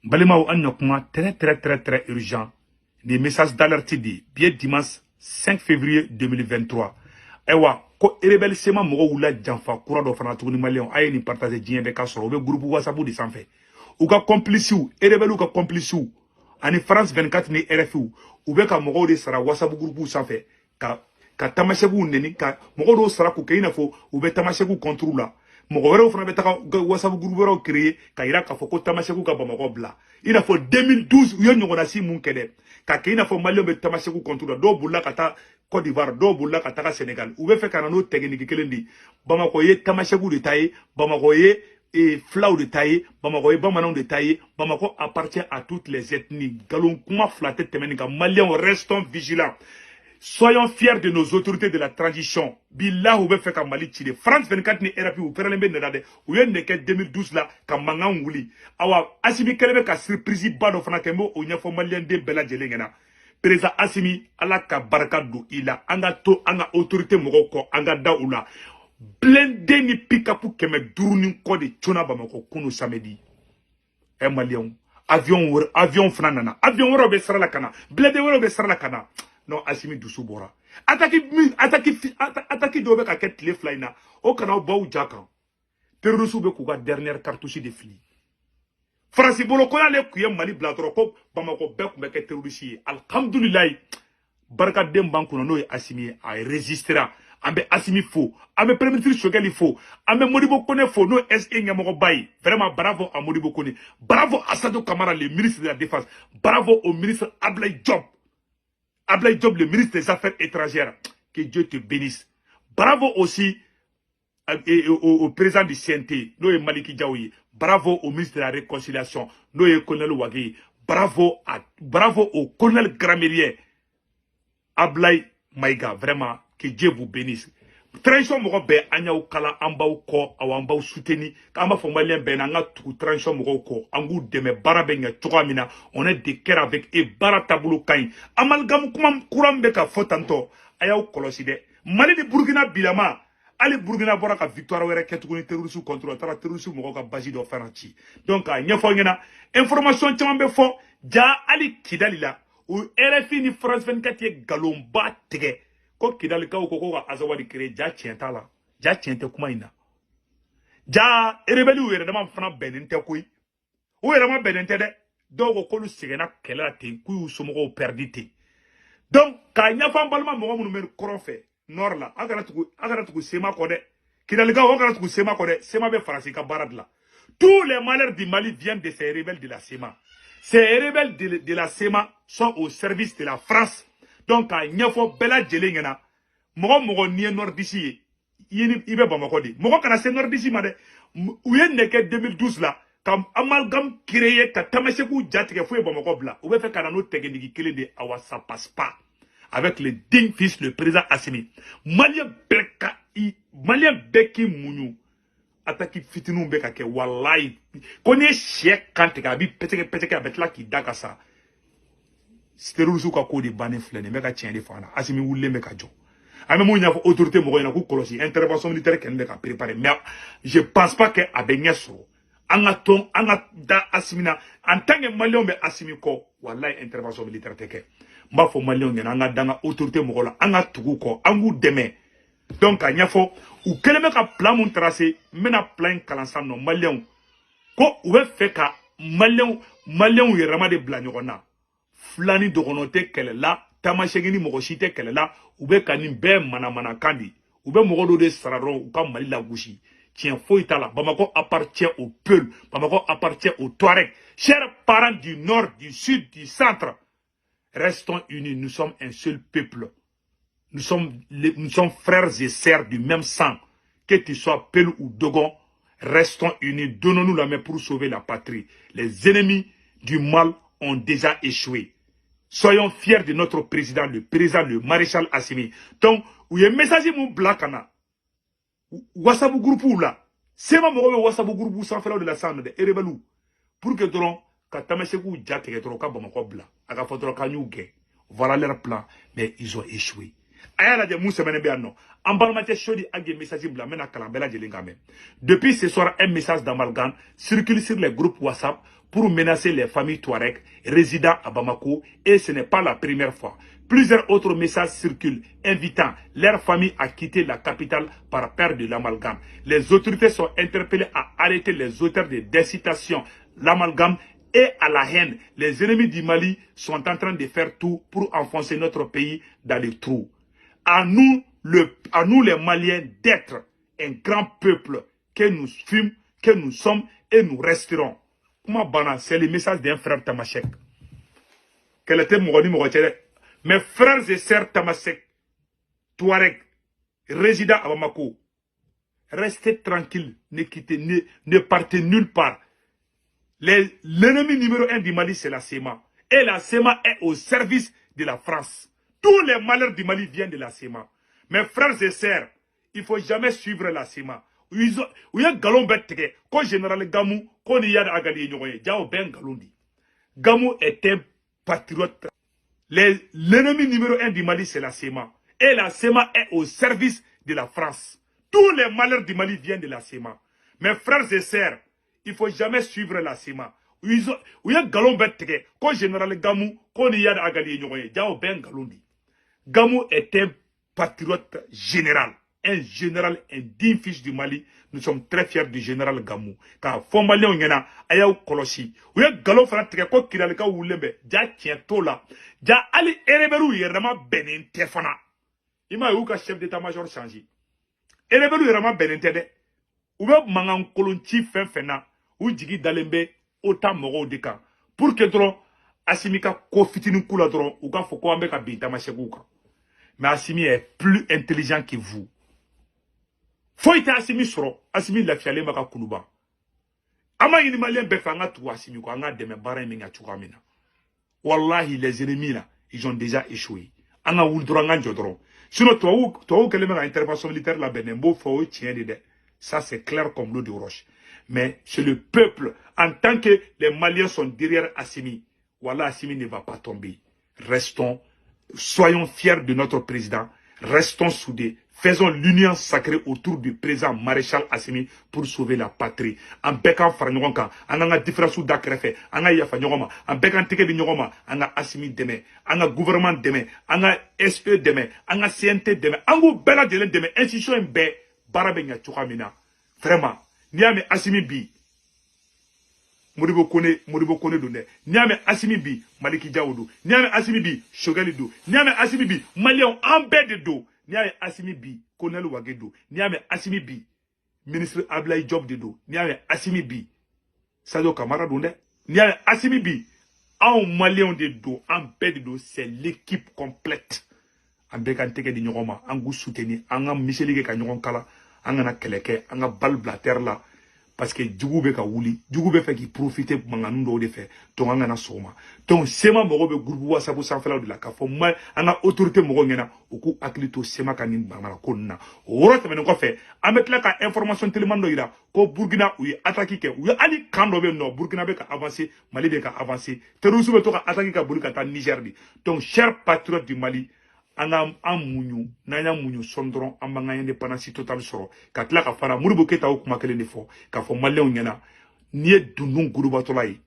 Balimaw, an ɲɔ kuma très très très très urgent ni message d'alerte di. Bi ye dimanche 5 février 2023. Ayiwa, ko rebelle CMA mɔgɔw wulila janfa kura dɔ fana tuguni. Maliyɛnw, a ye nin partager, diɲɛ bɛɛ ka sɔrɔ. U bɛ groupe WhatsApp de sanfɛ, u ka complices, rebelle ka complices ani France 24 ni RFI, u bɛ ka mɔgɔw de sara WhatsApp groupe sanfɛ ka tamasɛkiw neni, ka mɔgɔw dɔw sara k'u kɛ i n'a fɔ u bɛ tamasɛkiw contre la. Mɔgɔ wɛrɛw fana bɛ taga WhatsApp groupe wɛrɛw créer ka yira k'a fɔ ko tamasɛkiw ka Bamakɔ bila, i n'a fɔ 2012 u ye ɲɔgɔnnasi mun kɛ dɛ, ka kɛ i n'a fɔ maliyɛnw bɛ tamasɛkiw contre la. Dɔw bolila ka taa Côte d'Ivoire, dɔw bolila ka taga Sénégal. U bɛ fɛ ka na n'o technique kelen de ye. Bamakɔ ye tamasɛkiw de ta ye, Bamakɔ ye filaw de ta ye, Bamakɔ ye bamananw de ta ye. Bamakɔ appartient à toutes les ethnies. Nkalon kuma fila tɛ tɛmɛ nin kan. Maliyɛnw, restons vigilants. Soyons fiers de nos autorités de la transition. Billahi, u bɛ fɛ ka Mali ci de. France 24 ni RFI, u pɛrɛnlen bɛ nɛda dɛ. U ye nin kɛ 2012 la ka mankan wuli. Awa, Asimi kɛlen bɛ ka surprise ba dɔ fana kɛ. N b'o ɲɛfɔ maliyɛnden bɛɛ lajɛlen ɲɛna. Président Asimi, Ala ka barika don i la. An ka to an ka autorité mɔgɔw kɔ, an ka da u la. Blindé ni pick-up 500 ni kɔ de cunna Bamakɔ kunu samedi. Ɛ maliyɛnw, avion wɛrɛ, avion fana nana, avion wɛrɛw bɛ sira la ka na, blindé wɛrɛw bɛ sira la ka na. Non, Asimi dusu bɔra. Attaque min, attaque dɔw bɛ ka kɛ tile 2 in na, o kana aw baw ja kan. Terroristes bɛ k'u ka dernière cartouche de fili. Faransi bolo ko n'ale tun ye Mali bila dɔrɔn, ko Bamakɔ bɛɛ tun bɛ kɛ terroriste ye. Alhamdulilayi, barikaden b'an kunna, n'o ye Asimi ye. A résistera. An bɛ Asimi fo, an bɛ premier ministre Choguel fo, an bɛ Modibo Kone fo, n'o ye SE ɲɛmɔgɔba ye. Vraiment, bravo à Modibo Kone, bravo à Sadio Kamara, le ministre de la Défense, bravo au ministre Ablaye Diop, Ablaye Diop, le ministre des Affaires étrangères, que Dieu te bénisse. Bravo aussi au président du CNT, n'o ye Maliki Diaw ye. Bravo au ministre de la Réconciliation, n'o ye colonel Wagué ye. Bravo au colonel grammairien Ablaye Maïga. Vraiment, que Dieu vous bénisse. Transition mɔgɔ bɛɛ, an y'aw kala, an b'aw kɔ, aw an b'aw soutenir. K'an b'a fɔ maliyɛn bɛɛ na, an ka tugu transition mɔgɔw kɔ, an k'u dɛmɛ, baara bɛ ɲɛ cogoya min na. On est de cœur avec eux. Baara taabolo ka ɲi. Amalgame kuma kura min bɛ ka fɔ tantɔ, a y'aw kɔlɔsi dɛ. Mali ni Burukina bilama, hali Burukina bɔra ka victoire wɛrɛ kɛ tuguni terroriste contre. A taara terroriste mɔgɔw ka base dɔ fana ci. Donc k'a ɲɛfɔ aw ɲɛna, information caman bɛ fɔ ja. Hali Kidali la, o RFI ni France 24 ye nkalonba tigɛ ko Kidalikaw ko ka Azawadi créer. Ja, tiɲɛ t'a la, ja tiɲɛ tɛ kuma in na. Ja, rebelle yɛrɛ dama fana bɛnnen tɛ koyi, u yɛrɛ ma bɛnnen tɛ dɛ. Dɔw ko k'olu sɛgɛnna kɛlɛ la ten, k'u y'u somɔgɔw perdu ten. Donc k'a ɲɛfɔ an balima mɔgɔ minnu bɛ kɔrɔn fɛ, nord la, aw kana tugu CMA kɔ dɛ. Kidalikaw, aw kana tugu CMA kɔ dɛ. CMA bɛ Faransi ka baara de la. Tous les malheurs du Mali viennent de ces rebelles de la CMA. Ces rebelles de la CMA sont au service de la France. Donc k'a ɲɛfɔ bɛɛ lajɛlen ɲɛna, mɔgɔ mɔgɔ n'i ye nordiste ye, i bɛ Bamakɔ de. Mɔgɔ kana se nordiste ma dɛ. U ye nin kɛ 2012 la ka amalgame créer, ka tamasɛkiw jatigɛ fo ye Bamakɔ bila. U bɛ fɛ ka na n'o technique kelen de. Awa, ça passe pas avec le digne fils, le président Assimi. Maliyɛn bɛɛ ka i, maliyɛn bɛɛ k'i muɲu. Attaque fitininw bɛ ka kɛ. Walayi, ko n'i ye sɛ kan tigɛ, a b'i pɛtɛkɛ pɛtɛkɛ, a bɛ tila k'i da ka sa. Terroriste ka ko de bannen filɛ nin bɛ ka tiɲɛ de fɔ an na. Asimi wulilen bɛ ka jɔ. An bɛ mun ɲɛfɔ autorité mɔgɔw ɲɛna? K'u kɔlɔsi, intervention militaire kɛlen bɛ ka préparer, mais je pense pas que a bɛ ɲɛ sɔrɔ. An ka tɔn, an ka da Asimi na. En tant que maliyɛnw bɛ Asimi kɔ, walayi, intervention militaire tɛ kɛ. N b'a fɔ maliyɛnw ɲɛna, an ka da an ka autorité mɔgɔw la, an ka tugu u kɔ, an k'u dɛmɛ. Donc k'a ɲɛfɔ, u kɛlen bɛ ka plan mun tracer, n bɛna plan in kalan sisan nɔ. Maliyɛnw, ko u bɛ fɛ ka maliyɛnw yɛrɛma de bila ɲɔgɔn na. Fila ni dɔgɔnɔ tɛ kɛlɛ la, tamasɛki ni mɔgɔ si tɛ kɛlɛ la. U bɛ ka nin bɛɛ manamanakan de. U bɛ mɔgɔ dɔw de sara dɔrɔn u ka Mali lagosi. Tiɲɛ foyi t'a la. Bamako appartient au peuple, Bamako appartient aux Touaregs. Chers parents du nord, du sud, du centre, restons unis. Nous sommes un seul peuple, nous sommes frères et sœurs du même sang. Que tu sois Peul ou Dogon, restons unis, donnons-nous la main pour sauver la patrie. Les ennemis du mal ont déjà échoué. Soyons fiers de notre président, le président, le maréchal Assimi. Donc u ye message mun bila ka na WhatsApp groupe la, CMA mɔgɔw bɛ WhatsApp groupe sanfɛlaw de la sisan nɔ dɛ, rebelle, pour que dɔrɔn ka tamasɛkiw ja tigɛ dɔrɔn ka Bamakɔ bila, a ka fɔ dɔrɔn k'an y'u gɛn. Voilà leur plan, mais ils ont échoué. A y'a lajɛ mun sɛbɛnnen bɛ yan nɔ. An balimakɛ Sodi Ag ye message bila, n bɛna kalan bɛɛ lajɛlen kan mɛn. Depuis ce soir, un message d'amalgame circule sur les groupes WhatsApp. pour menacer les familles Touareg résidant à Bamako et ce n'est pas la première fois. Plusieurs autres messages circulent invitant leurs familles à quitter la capitale par peur de l'amalgame. Les autorités sont interpellées à arrêter les auteurs de d'incitation, l'amalgame et à la haine. Les ennemis du Mali sont en train de faire tout pour enfoncer notre pays dans les trous. À nous les Maliens d'être un grand peuple que nous fûmes, que nous sommes et nous resterons. Kuma banna, c'est le message d'un frère Tamashek. Kɛlɛ tɛ mɔgɔ ni mɔgɔ cɛ dɛ. Mes frères et sœurs Tamashek, Touareg, résidents à Bamako, restez tranquilles, ne quittez, ne partez nulle part. L'ennemi numéro un du Mali, c'est la CMA. Et la CMA est au service de la France. Tous les malheurs du Mali viennent de la CMA. Mes frères et sœurs, il ne faut jamais suivre la CMA. U ye nkalon bɛɛ tigɛ ko général Gamou ko ni Iyad Ag Ghali ye ɲɔgɔn ye, ja o bɛɛ nkalon di. Gamou est un patriote. L'ennemi numéro un du Mali, c'est la CMA. Et la CMA est au service de la France. Tous les malheurs du Mali viennent de la CMA. Mes frères et sœurs, il ne faut jamais suivre la CMA. U ye nkalon bɛɛ tigɛ ko général Gamou ko ni Iyad Ag Ghali ye ɲɔgɔn ye, ja o bɛɛ nkalon di. Gamou est un patriote général, un général, un digne fils du Mali. Nous sommes très fiers du général Gamou. K'a fɔ Maliyɛnw ɲɛna, a y'aw kɔlɔsi. U ye nkalon fana tigɛ ko Kidalikaw wulilen bɛ, ja tiɲɛ t'o la. Ja hali rebelles yɛrɛma bɛnnen tɛ fana. I m'a ye, u y'u ka chef d'état-major changé. Rebelles yɛrɛma bɛnnen tɛ dɛ. U bɛ mankan kolon ci fɛn fɛn na, u jigi dalen bɛ OTAN mɔgɔw de kan. Pour que dɔrɔn Assimi ka ko fitinin k'u la dɔrɔn, u k'a fɔ ko an bɛ ka bin Tamasɛkiw kan. Mais Assimi est plus intelligent que vous. Foyi tɛ Assimi sɔrɔ. Assimi lafiyalen b'a ka kuluba. An b'a ɲini Maliyɛn bɛɛ fɛ, an ka tugu Assimi kɔ, an ka dɛmɛ baara in bɛ ɲɛ cogoya min na. Wallahi, les ennemis là, ils ont déjà échoué. An ka wuli dɔrɔn, an ka jɔ dɔrɔn. Sinon tubabu kɛlen bɛ ka intervention militaire labɛn dɛ, n b'o fɔ, o ye tiɲɛ de dɛ. Ça, c'est clair comme l'eau de roche. Mais c'est le peuple, en tant que les Maliens sont derrière Assimi, voilà, Assimi ne va pas tomber. Restons, soyons fiers de notre président, restons soudés, faisons l'union sacrée autour du président maréchal Assimi pour sauver la patrie. An bɛɛ k'an fara ɲɔgɔn kan, an k'an ka différence da kɛrɛfɛ, an ka yafa ɲɔgɔn ma, an bɛɛ k'an tɛgɛ di ɲɔgɔn ma, an ka Assimi dɛmɛ, an ka gouvernement dɛmɛ, an ka SE dɛmɛ, an ka CNT dɛmɛ, an k'u bɛɛ lajɛlen dɛmɛ, institution in bɛɛ baara bɛ ɲɛ cogoya min na. Vraiment, n'i y'a mɛn Assimi bi, Modibo Kone, Modibo Kone don dɛ. N'i y'a mɛn Assimi bi, Maliki Jawo don. N'i y'a mɛn Assimi bi, Choguel don. N'i y'a mɛn Assimi bi, Maliyɛnw an bɛɛ de don. N'i y'a ye Assimi bi, Colonel Wage don. N'i y'a mɛn Assimi bi, ministre Ablaye Diop de don. N'i y'a mɛn Assimi bi, Sadio Kamara don dɛ. N'i y'a mɛn Assimi bi, anw Maliyɛnw de don, an bɛɛ de don. C'est l'équipe complète. An bɛɛ k'an tɛgɛ di ɲɔgɔn ma, an k'u soutenir, an ka miseli kɛ ka ɲɔgɔn kala, an kana kɛlɛ kɛ, an ka bali bila terre la, parce que jugu bɛ ka wuli, jugu bɛ fɛ k'i profiter mankannin dɔw de fɛ. Donc an kana sɔn o ma. Donc CMA mɔgɔw bɛ groupe WhatsApp sanfɛlaw de la k'a fɔ ma an ka autorité mɔgɔw ɲɛna, u k'u hakili to CMA ka nin manamana ko ninnu na. O yɔrɔ tɛmɛnen kɔfɛ, an bɛ tila ka information teliman dɔ yira ko Burkina, u ye attaque kɛ. U ye hali camp dɔ bɛ yen nɔ, Burkina bɛ ka avancer, Mali bɛ ka avancer, terroristes bɛ to ka attaque ka boli ka taa Niger de. Donc, chers patriotes du Mali, an ka an muɲu, n'an y'a muɲu sɔn dɔrɔn, an b'an ka indépendance totale sɔrɔ. Ka tila ka fara Modibo Keyita, o kuma kelen de fɔ k'a fɔ Maliyɛnw ɲɛna: n'i ye dundun gurubatɔla ye,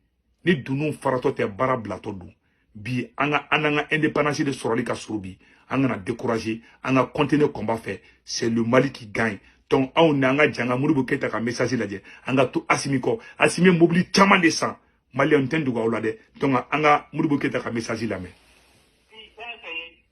ni dundun faratɔ tɛ, baara bilatɔ don. Bi an ka an n'an ka indépendance de sɔrɔli ka surun bi, an kana décourager, an ka continuer combat fɛ. C'est le Mali qui gagne. Donc anw ni an ka jan ka Modibo Keyita ka message lajɛ, an ka to Assimi kɔ. Assimi ye mobili caman de san. Maliyɛnw tɛ n dogo aw la dɛ. Donc an ka Modibo Keyita ka message lamɛn.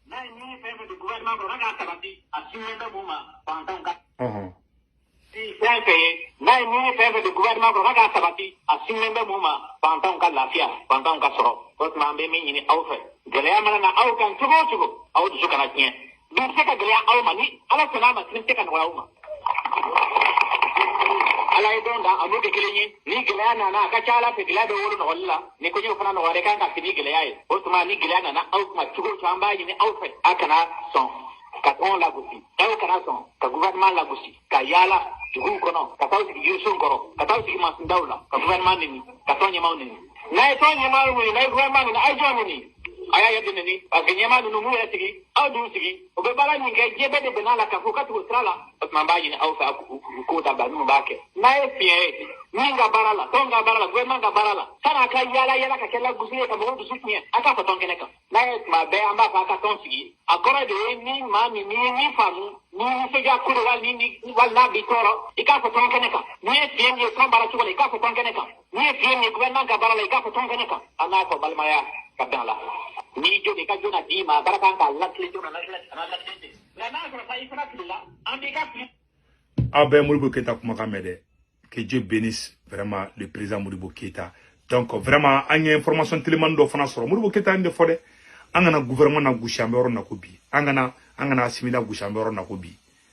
N'a ye min fɛn fɛn don gouvernement kɔnɔ k'a sabati, a sininen bɛ mun ma, fantanw ka fɛn fɛn ye, n'a ye min fɛn fɛn don gouvernement kɔnɔ k'a sabati, a sininen bɛ mun ma, fantanw ka lafiya, fantanw ka sɔrɔ. O tuma, an bɛ min ɲini aw fɛ, gɛlɛya mana na aw kan cogo o cogo, aw dusu kana tiɲɛ. Bi bɛ se ka gɛlɛya aw ma, ni Ala sɔnna a ma, sini bɛ se ka nɔgɔya aw ma. Ala ye don da a n'o kɛ kelen ye. Ni gɛlɛya nana, a ka ca Ala fɛ, gɛlɛya bɛ wolo nɔgɔli la. Ni koɲɛw fana nɔgɔyara, i kan ka fini gɛlɛya ye. O tuma, ni gɛlɛya nana aw kuma cogo o cogo, an b'a ɲini aw fɛ, a kana sɔn ka tɔn lagosi, aw kana sɔn ka gouvernement lagosi, ka yaala duguw kɔnɔ, ka taa sigi yirisun kɔrɔ, ka taa sigi masindaw la, ka gouvernement neni, ka tɔn ɲɛmaw neni. N'a ye tɔn ɲɛmaw neni, n'a ye gouvernement neni, a ye jɔn neni? A y'a yɛrɛ neni parce que ɲɛmaa ninnu m'u yɛrɛ sigi, aw dun sigi, o bɛ baara min kɛ, diɲɛ bɛɛ de bɛn'a la k'a fɔ ka tugu sira la. O tuma, an b'a ɲini aw fɛ, u k'o dabila. Minnu b'a kɛ, n'a ye fiɲɛ ye min ka baara la, tɔn ka baara la, gouvernement ka baara la, san'a ka yaala yaala ka kɛ lagosi ye ka mɔgɔw dusu tiɲɛ, a k'a fɔ tɔn kɛnɛ kan. N'a ye tuma bɛɛ an b'a fɔ a ka tɔn sigi, a kɔrɔ de ye ni maa min n'i ye min faamu, n'i nisɔndiya ko dɔ wali ni wali n'a b'i tɔɔrɔ, i k'a fɔ tɔn kɛnɛ kan. N'i ye fiɲɛ min ye tɔn baara cogo la, i k'a fɔ tɔn kɛnɛ kan. N'i ye fiɲɛ min ye gouvernement ka baara la, i k'a fɔ tɔn kɛnɛ kan. An n'a fɔ balimaya ka bɛn a la. N'i jo i ka jo na d'i ma, baara kan k'a latilen joona, a latilen ten, nka n'a sɔrɔ sa i fana filila, an b'i ka fili. Aw bɛɛ Modibo Keita kumakan mɛn dɛ. Que Dieu bénisse vraiment le président Modibo Keita. Donc vraiment, an ye information telimani dɔ fana sɔrɔ. Modibo Keita ye nin de fɔ dɛ: an kana gouvernement na gosi, an bɛ yɔrɔ na ko bi. An kana Assimi la gosi, an bɛ yɔrɔ na ko bi.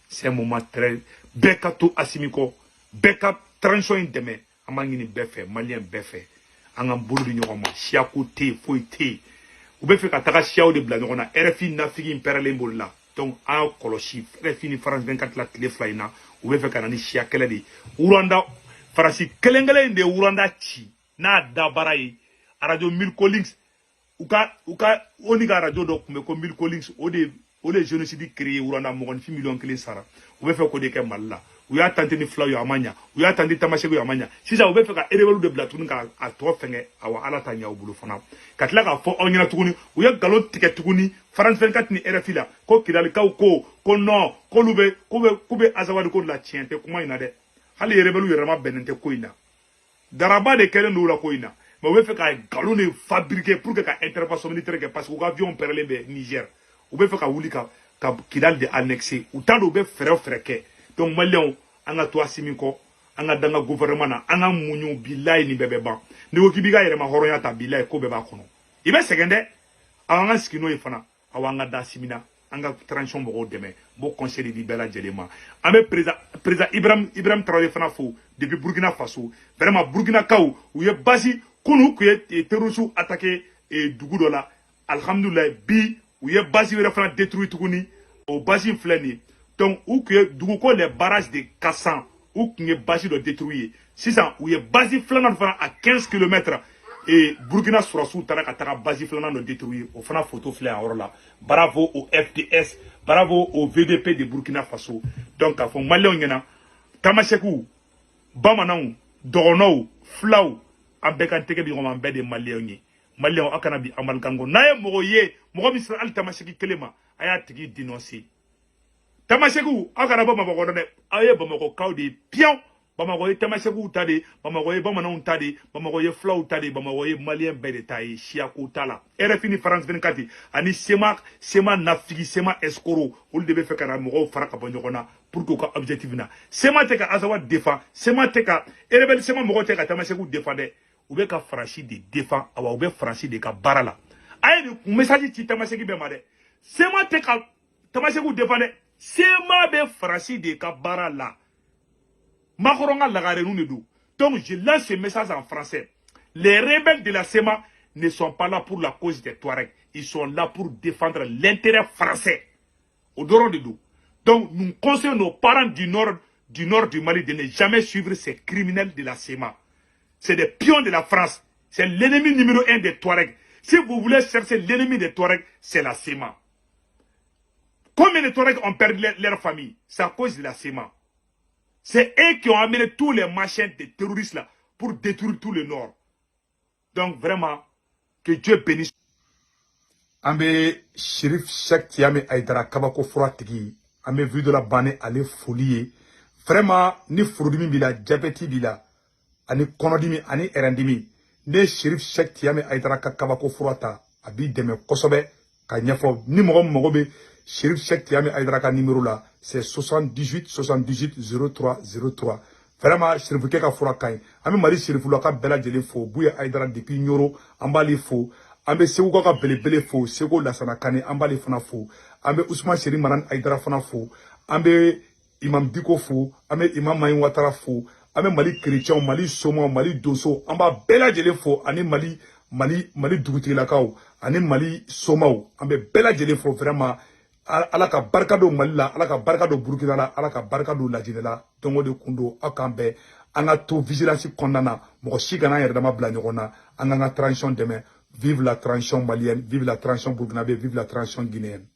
C'est un moment très, bɛɛ ka to Assimi kɔ, bɛɛ ka transition in dɛmɛ. An b'a ɲini bɛɛ fɛ, malien bɛɛ fɛ, an k'an bolo di ɲɔgɔn ma. Siyako tɛ yen, foyi tɛ yen. U bɛ fɛ ka taga siyaw de bila ɲɔgɔn na. RFI nafigi in pɛrɛlen bolo la. Donc an y'a kɔlɔsi RFI ni France 24 la tile 2 in na, u bɛ fɛ ka na ni siya kɛlɛ de ye. Rwanda, Faransi kelen kelen in de ye Rwanda ci n'a dabara ye. Radio Mille Collines, u ka ONU ka radio dɔ tun bɛ ko Mille Collines, o de génocide créé Rwanda, mɔgɔninfin miliyɔn 1 sara. U bɛ fɛ k'o de kɛ Mali la. U y'a tenter ni filaw ye, a ma ɲa. U y'a tenter tamasɛkiw ye, a ma ɲa. Sisan u bɛ fɛ ka rebelle de bila tuguni k'a tɔ fɛngɛ. Awa, Ala ta ɲɛ u bolo fana. Ka tila k'a fɔ aw ɲɛna tuguni, u ye nkalon tigɛ tuguni France 24 ni RFI la ko Kidalikaw ko non, k'olu bɛ k'u bɛ Azawadi ko la. Tiɲɛ tɛ kuma in na dɛ. Hali rebelle yɛrɛ ma bɛnnen tɛ ko in na. Daraba de kɛlen don u la ko in na. Mais u bɛ fɛ ka nkalon de fabriquer pour que ka intervention militaire kɛ, parce que u ka avion pɛrɛlen bɛ Niger. U bɛ fɛ ka wuli ka Kidali de annexer. U t'a dɔn u bɛ fɛɛrɛ o fɛɛrɛ kɛ. Donc maliyɛnw, an ka to Assimi kɔ, an ka dan ka gouvernement na, an ka muɲu. Bilayi, nin bɛɛ bɛ ban. N'i ko k'i b'i ka yɛrɛma hɔrɔnya ta, bilayi, ko bɛɛ b'a kɔnɔ, i bɛ sɛgɛn dɛ. Aw, an ka sigi n'o ye fana. Aw, an ka da Assimi na, an ka transition mɔgɔw dɛmɛ. N b'o conseil de di bɛɛ lajɛlen ma. An bɛ président Ibrahim Traoré fana fo depuis Burkina Faso. Vraiment, Burkinakaw, u ye basi kunun tun ye terroristes attaqué dugu dɔ la. Alhamdulilayi, bi u ye base wɛrɛ fana détruit tuguni. O base in filɛ nin ye. Donc u tun ye dugu ko les barrages de Kassan, u tun ye base dɔ détruit ye. Sisan u ye base filanan fana à 15 km et Burkina sɔrɔsiw taara ka taga base filanan dɔ détruire. O fana photo filɛ a yɔrɔ la. Bravo au FDS, bravo au VDP de Burkina Faso. Donc k'a fɔ maliyɛnw ɲɛna, tamasɛkiw, bamananw, dɔgɔnɔw, filaw, an bɛɛ k'an tɛgɛ di ɲɔgɔn ma. An bɛɛ de ye maliyɛnw ye. Maliyɛnw, aw kana bi amalkan kɔ. N'a ye mɔgɔ ye, mɔgɔ min sera hali tamasɛki kelen ma, a y'a tigi dénoncer. Tamasɛkiw, aw kana bɔ Bamakɔ dɛ. Aw ye Bamakɔkaw de ye piyan. Bamakɔ ye tamasɛkiw ta de, Bamakɔ ye bamananw ta de, Bamakɔ ye filaw ta de, Bamakɔ ye maliyɛn bɛɛ de ta ye. Siyako t'a la. RFI ni France 24 ani CMA, CMA nafigi, CMA escroc, olu de bɛ fɛ ka na mɔgɔw fara ka bɔ ɲɔgɔn na pour que u ka objectif na. CMA tɛ ka Azawad défend, CMA tɛ ka rebelle, CMA mɔgɔw tɛ ka tamasɛkiw défend dɛ. U bɛ ka Faransi de défend. Awa, u bɛ Faransi de ka baara la. A ye nin message ci tamasɛki bɛɛ ma dɛ. CMA tɛ ka tamasɛkiw défend dɛ. CMA bɛ Faransi de ka baara la. Macron ka lagareninw de don. Donc je lance ce message en français: les rebelles de la CMA ne sont pas là pour la cause des Touaregs, ils sont là pour défendre l'intérêt français. O dɔrɔn de don. Donc nous conseillons nos parents du nord du Mali de ne jamais suivre ces criminels de la CMA. C'est des pions de la France. C'est l'ennemi numéro 1 des Touaregs. Si vous voulez chercher l'ennemi des Touaregs, c'est la CMA. Combien de Touaregs ont perdu leur famille? C'est à cause de la CMA. C'est eux qui ont amené tous les machins des terroristes là pour détruire tout le nord. Donc vraiment, que Dieu bénisse. An bɛ Shérif Cheick Tiame Aïdara, kabako fura tigi, an bɛ vidéo la ban ni ale foli ye. Vraiment, ni furudimi b'i la, diabète b'i la, ani kɔnɔdimi ani ɛrɛndimi, ne ye Shérif Cheick Tiame Aïdara ka kabako fura ta, a b'i dɛmɛ kosɛbɛ. Ka ɲɛfɔ ni mɔgɔ min mago bɛ Shérif Cheick Tiame Aïdara ka numéro la, c'est 78 78 03 03. Vraiment, Shérifukɛ ka fura ka ɲi. An bɛ Mali Shérifulaka bɛɛ lajɛlen fo. Buye Aïdara depuis Ɲoro, an b'ale fo. An bɛ Segukaw ka belebele fo, Segu Lasana Kane, an b'ale fana fo. An bɛ Usman Seri Marani Aïdara fana fo. An bɛ Imam Diko fo, an bɛ Imam Mahi Watara fo. An bɛ Mali kerecɛnw, Mali somaw, Mali donsow, an b'a bɛɛ lajɛlen fo, ani Mali dugutigilakaw ani Mali somaw, an bɛ bɛɛ lajɛlen fo. Vraiment, Ala ka barika don Mali la, Ala ka barika don Burukina la, Ala ka barika don Lajinɛ la. Donc o de kun don. Aw k'an bɛn, an ka to vigilance kɔnɔna na. Mɔgɔ si kana an yɛrɛ dama bila ɲɔgɔn na. An k'an ka transition dɛmɛ. Vive la transition malienne, vive la transition burkinabé, vive la transition guinéenne.